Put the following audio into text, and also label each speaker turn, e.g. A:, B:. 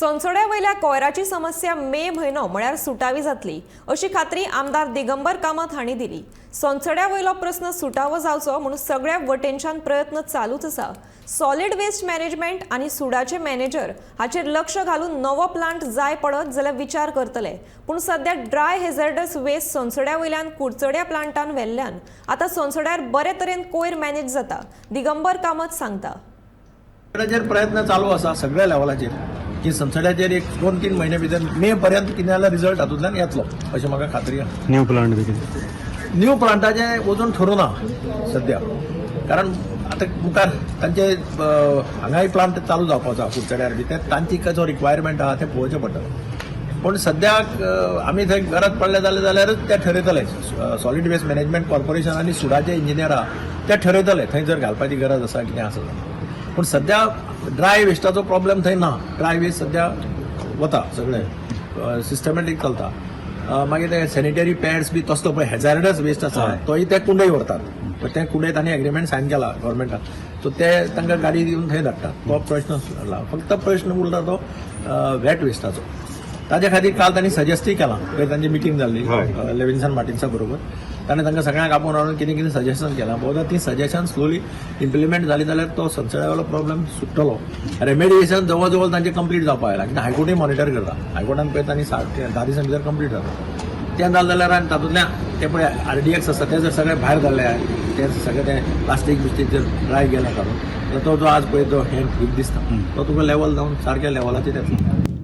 A: सोनसड्या वयल्या कोयराची समस्या मे म्हयनो म्हळ्यार सुटावी जातली अशी खात्री आमदार दिगंबर कामत हांणी दिली. सोनसड्या वयलो प्रस्न सुटावो जावचो म्हणून सगळ्या वटेनच्यान प्रयत्न चालूच आसा. सॉलिड वेस्ट मॅनेजमेंट आनी सुडाचे मॅनेजर हाचेर लक्ष घालून नवो प्लांट जाय पडत जाल्यार विचार करतले. पूण सध्या ड्राय हेझर्डस वेस्ट सोनसड्या वयल्यान कुडचड्या प्लांटान व्हेल्ल्यान आतां सोनसड्यार बरे तरेन कोयर मॅनेज जाता, दिगंबर कामत सांगता.
B: सगळ्याचेर प्रयत्न चालू आसा सगळ्या लेवलाचेर की संसदाचेर एक 2-3 म्हयने भितर मे पर्यंत कितें जाल्यार रिजल्ट हातूंतल्यान येतलो अशें म्हाका खात्री आसा.
C: न्यू प्लांट बी कितें?
B: न्यू प्लांटाचें अजून ठरूं ना सद्या, कारण आतां मुखार तांचे हांगाय प्लांट चालू जावपाचो आसा कुडचड्यार बी, ते तांची कसो रिक्वायरमेंट आहा तें पळोवचें पडटलें. पूण सद्याक आमी थंय गरज पडले जाल्यारच ते ठरयतले. सॉलीड वेस्ट मॅनेजमेंट कॉर्पोरेशन आनी सुडाचे इंजिनियर आहा ते ठरयतले थंय जर घालपाची गरज आसा कितें आसा जाल्यार. पूण सद्या ड्राय वेस्टाचो प्रॉब्लेम थंय ना. ड्राय वेस्ट सद्या वता, सगळें सिस्टमॅटीक चलता. मागीर ते सॅनिटरी पॅड्स बी तसलो पळय हॅझार्डस वेस्ट आसा तोय ते कुंडय व्हरतात. पण ते कुंडय तांणी एग्रीमेंट सायन केला गव्हर्मेंटान, सो ते तांकां गाडी दिवन थंय धाडटात. तो प्रश्न सुटला. फक्त प्रश्न उरला तो वेट वेस्टाचो. ताज्या खातीर काल तांणी सजेस्टूय केलां. पयर तांची मिटींग जाल्ली लेविन्सन मार्टिन्सा बरोबर. ताणें तांकां सगळ्यांक आपोवन हाडून कितें कितें सजेशन केलां. बहुधा ती सजेशन स्लोली इम्प्लिमेंट जाली जाल्यार तो संसदावेलो प्रॉब्लेम सुट्टलो. रेमेडिएशन जवळ जवळ तांचें कंप्लीट जावपाक आयलां, कित्याक हायकोर्टूय मॉनिटर करता. हायकोर्टान पळय तांणी 7-10 दिसां भितर कंप्लीट जाता. तें जालें जाल्यार आनी तातूंतल्यान ते पळय आरडीएक्स आसा ते जर सगळे भायर जाल्ले ते सगळे ते प्लास्टीक बिस्टीक जर ड्राय गेले काडून जाल्यार तो जो आज पळय तो हें ठीक दिसता तो तुका लेवल जावन सारक्या लेवलाचेर येतलो.